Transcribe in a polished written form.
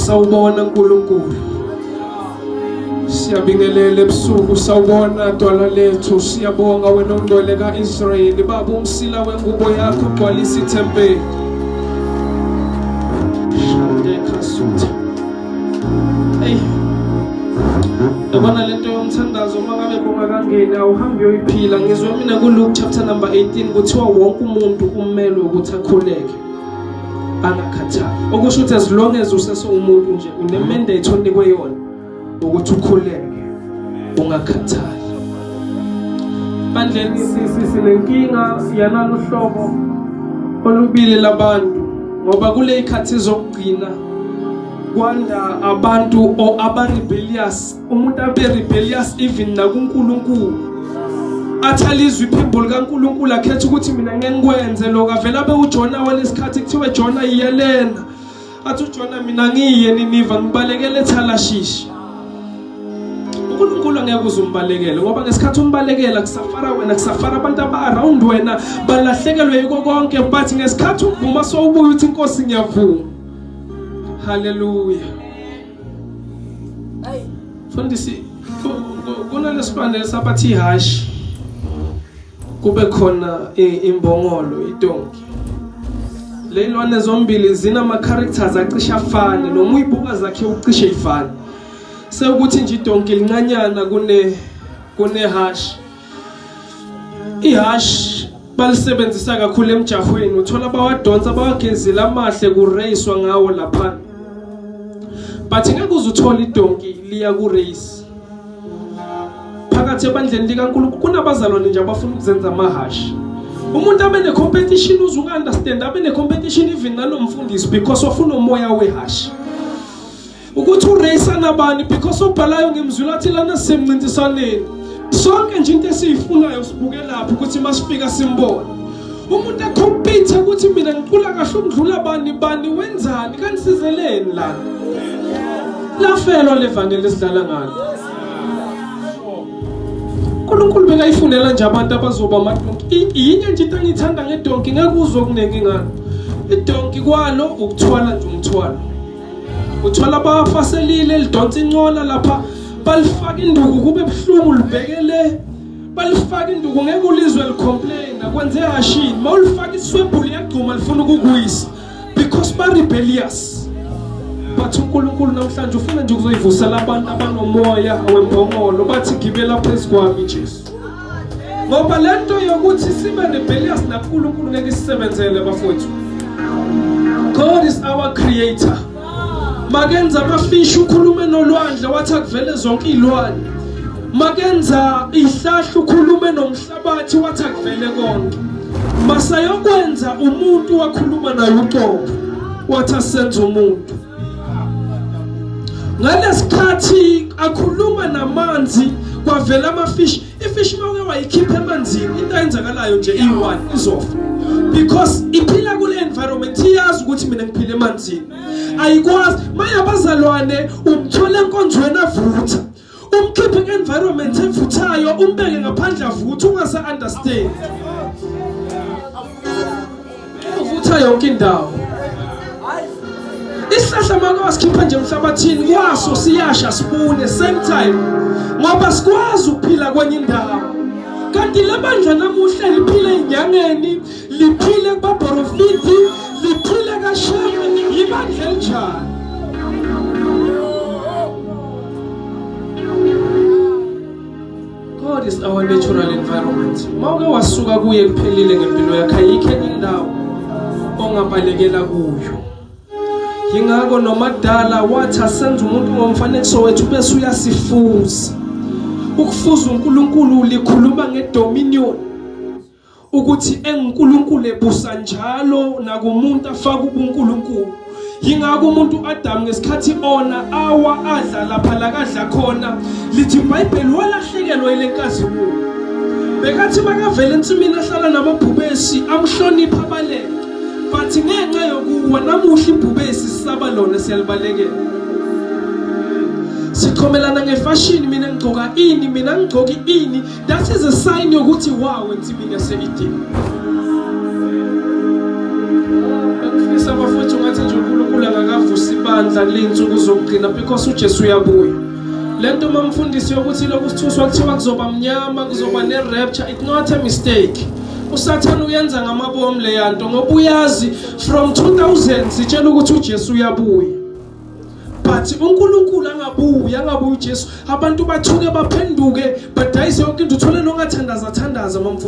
Sawubona uNkulunkulu. Siyabingelela ebusuku, sawubona dwala lethu, siyabonga wena ongcwele kaIsrayeli. Baba, umsila wengubo yakho ugcwalisa ithempeli. Hey, yabona lento yomthandazo uma ngabe bungakangeni awuhambi uyoyiphila. Ngizwe mina ku Luke chapter number 18 kuthiwa wonke umuntu umelwe ukuthi akhuleke angakhathali. Okusho ukuthi as long as usesewumuntu nje une mandate onikwe yona ukuthi ukhuleke ungakhathali. Bandleni sinenkinga yanalo hlobo olubili labantu, ngoba kule ikhathi zokugcina kwanda abantu aba rebellious. Umuntu abe rebellious even nakuNkulunkulu, athalizwe iphimbo likaNkulunkulu akhethe ukuthi mina ngeke ngikwenze lokho. Avela abe uJona walesikhathi kuthiwe Jona iyelena, athi uJona mina ngiye Niniva ngibalekele eThalashishi. uNkulunkulu angeke uzumbalekele, ngoba ngesikhathi umbalekela kusafara wena, kusafara abantu aba around wena, balahlekelwe yiko konke. But ngesikhathi uvuma sowubuya uthi Inkosi ngiyavuma. Hallelujah. Mfundisi, kunalesibane sabathi ihashi, kube khona imbongolo, idonki. Leyilwane zombili zinama characters acishe afane, noma uyibuka zakhe ucishe ifane. Sekuthi nje idonki lincanyana kune hashi. Ihashi balisebenzisa kakhulu emjahweni, uthola bawadonsa bawagezile amahle kuracewa ngawo lapha. But ngeke uzuthola idonki liya ku race. Phakathi ebandleni likaNkulunkulu kunabazalwane nje abafuna ukuzenza amahashi. Umuntu abe ne competition, uze understand abe ne competition even nanomfundisi because wafuna umoya wehashi. Ukuthi urace nabani because obhalayo ngimzwila athi lana sisemncintisaneni. Sonke nje into esiyifunayo sibuke lapho ukuthi masifika simbone. Umuntu ecompete ukuthi mina ngicula kahle ukudlula bani bani, wenzani kanisizeleni lana. Lafelwa levangeli esidlala ngalo. uNkulunkulu bekayifunela nje abantu abazoba amadonki. Yinye nje into engiyithanda ngedonki, ngeke uzwe okuningi ngalo. Idonki kwalo ukuthwala nje umthwalo. Uthola abafaselile lidonsa inqola lapha, balifaka induku kube buhlungu libhekele, balifaka induku ngeke ulizwe licomplain kwenze hashini. Mawulifaka iswebhulu yagcuma lifuna ukukuwisa because ba rebellious. But uNkulunkulu namhlanje ufuna nje ukuzoyivusela abantu abanomoya wembongolo, bathi gibela phezu kwami Jesu. Ngoba lento yokuthi sibe rebellious nakuNkulunkulu ngeke isisebenzele bafowethu. God is our creator. Makenza amafishi ukhulume nolwandle wathi akuvele zonke izilwane. Makenza ihlahla ukhulume nomhlabathi wathi akuvele konke. Masayokwenza umuntu wakhuluma naye uqobo wathi asenze umuntu. Ngalesikhathi akhuluma namanzi kwavela amafishi. Ifishi mawuke wayikhipha emanzini into ayenzakalayo nje iyi-one izofa, because iphila kule environment, iyazi ukuthi mina ngiphila emanzini. Ayikwazi maye abazalwane umthole enkonzweni avutha, umkhiphe ku-environment evuthayo umbeke ngaphandle avutha, ungase understand uvutha yonke indawo. Isihlahla make wasikhipha nje emhlabathini kwaso siyasha sibune same time, ngoba sikwazi ukuphila kwenye indawo. Kanti lebandla namuhla liphile enyangeni, liphile kubaprofiti, liphile kaShembe, ibandla elinjani? God is our natural environment. Mawuke wasuka kuye kuphelile ngempilo yakho, ayikho enye indawo ongabalekela kuyo. Yingakho nomadala wathi asenze umuntu ngomfanekiso wethu bese uyasifuza. Ukufuza uNkulunkulu likhuluma ngedominion, ukuthi enguNkulunkulu ebusa njalo nakumuntu afaka ubuNkulunkulu. Yingakho umuntu Adam ngesikhathi ona awa adla lapha lakadla khona, lithi iBhayibheli walahlekelwa ilenkazimulo. Bekathi makavela ensimini ahlala namabhubesi amhlonipha abaleke, but ngenxa yokuwa namuhla ibhubesi sisaba lona siyalibalekela. Sichomelana ngefashion, mina ngigcoka ini, mina ngigcoki ini. That is a sign yokuthi wow ensimini yase-Edeni. Ngifisa bafowethu ngathi nje uNkulunkulu angakavusa ibandla. amandla kuley'nsuku zokugcina, because uJesu uyabuya. Lento mamfundisi yokuthi lokhu sithuswa kuthiwa kuzoba mnyama, kuzoba ne-rapture, it's not a mistake. USathane uyenza ngamabomu le yanto, ngoba uyazi from 2000 sitshela ukuthi uJesu uyabuya. But uNkulunkulu angabuyi, angabuyi uJesu, abantu bathuke baphenduke, badayise yonke into, uthole lo ngathandaza thandaza mamfundisi.